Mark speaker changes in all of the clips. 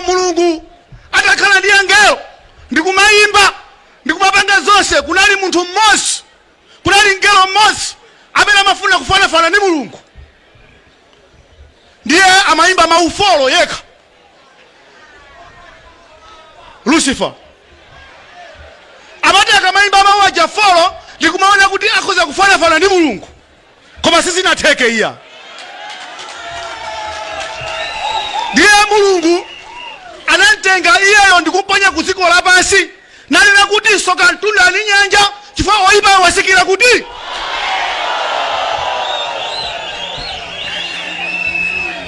Speaker 1: Mulungu atakhala ndi angelo ndikumayimba ndikumapanga zonse, kunali munthu mmodzi, kunali mngelo mmodzi amene amafuna kufanafana ndi Mulungu, ndiye amayimba mawu four yekha, Lucifer. Amati akamayimba mawu aja four ndikumaona kuti akhoza kufanafana ndi Mulungu, koma sizinatheke iya. Ndiye Mulungu anamtenga iyeyo ndikumponya ku dziko lapansi, nanena kuti soka mtunda ndi nyanja, chifukwa oyipayo wasikira kuti.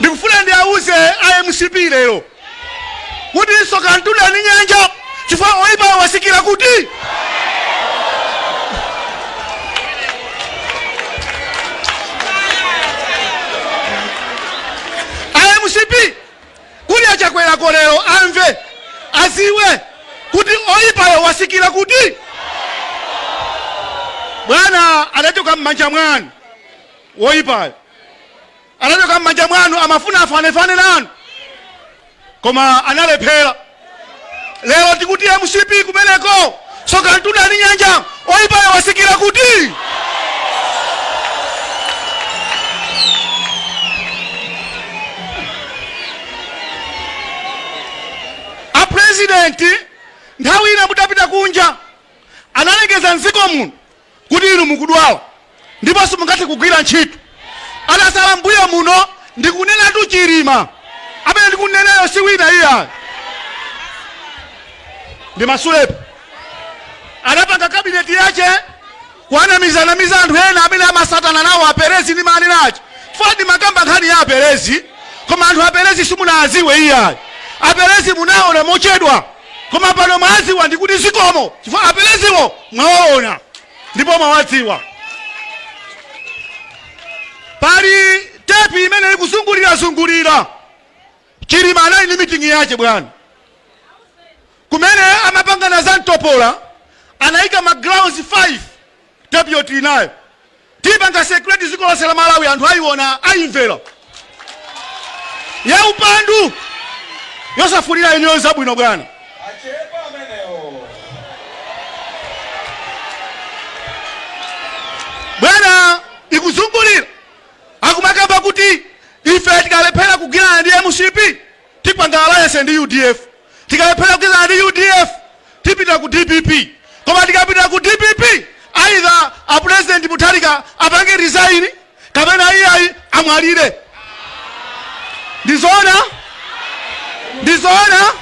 Speaker 1: Ndikufuna ndiauze a MCP lero kuti soka mtunda ndi nyanja, chifukwa oyipayo wasikira kuti. A MCP, kuli aChakwera lero amve, aziwe kuti oyipayo wasikira kuti. Bwana, adachoka m'manja mwanu woyipayo, anachoka m'manja mwanu, amafuna afanefane nanu koma analephera. Lero tikuti MCP kumeneko, soka mtunda ndi nyanja, oyipayo wasikira kuti. A president, nthawi ina mutapita kunja analengeza mdziko muno kuti inu mukudwala ndipo simungathe kugwira ntchito. Atasala mbuyo muno, ndikunenatu Chilima amene ndikunenayo si wina iyayi, ndi Masulepo, anapanga kabineti yache kuanamizanamiza anthu ena amene amasatana nawo aperezi ndi manenachi. Chifukwa ndimakamba nkhani ya aperezi, koma anthu aperezi simunaziwe iyayi. Aperezi munaona mochedwa, koma pano mwaziwa, ndikuti zikomo chifukwa apereziwo mwawaona ndipo mwawadziwa. Pali tepi imene ikuzungulirazungulira. Chilima anali ndi mitingi yache, bwana, kumene amapangana za mtopola. Anayika ma grounds 5. Tepiyo tili nayo, tipanga circulate dziko lonse la Malawi, anthu ayiona, ayimvera, ya upandu yosafunira inuyo zabwino, bwana.
Speaker 2: Achepa amenewo.
Speaker 1: Bwana, ikuzungulira, akumakamba kuti ife tikalephera kugwirana ndi MCP tipanga alliance ndi UDF, tikalephera kugwirana ndi UDF tipita ku DPP, koma tikapita ku DPP either a President Mutharika apange resign kapena iyayi amwalire. Ndizoona? Ndizoona?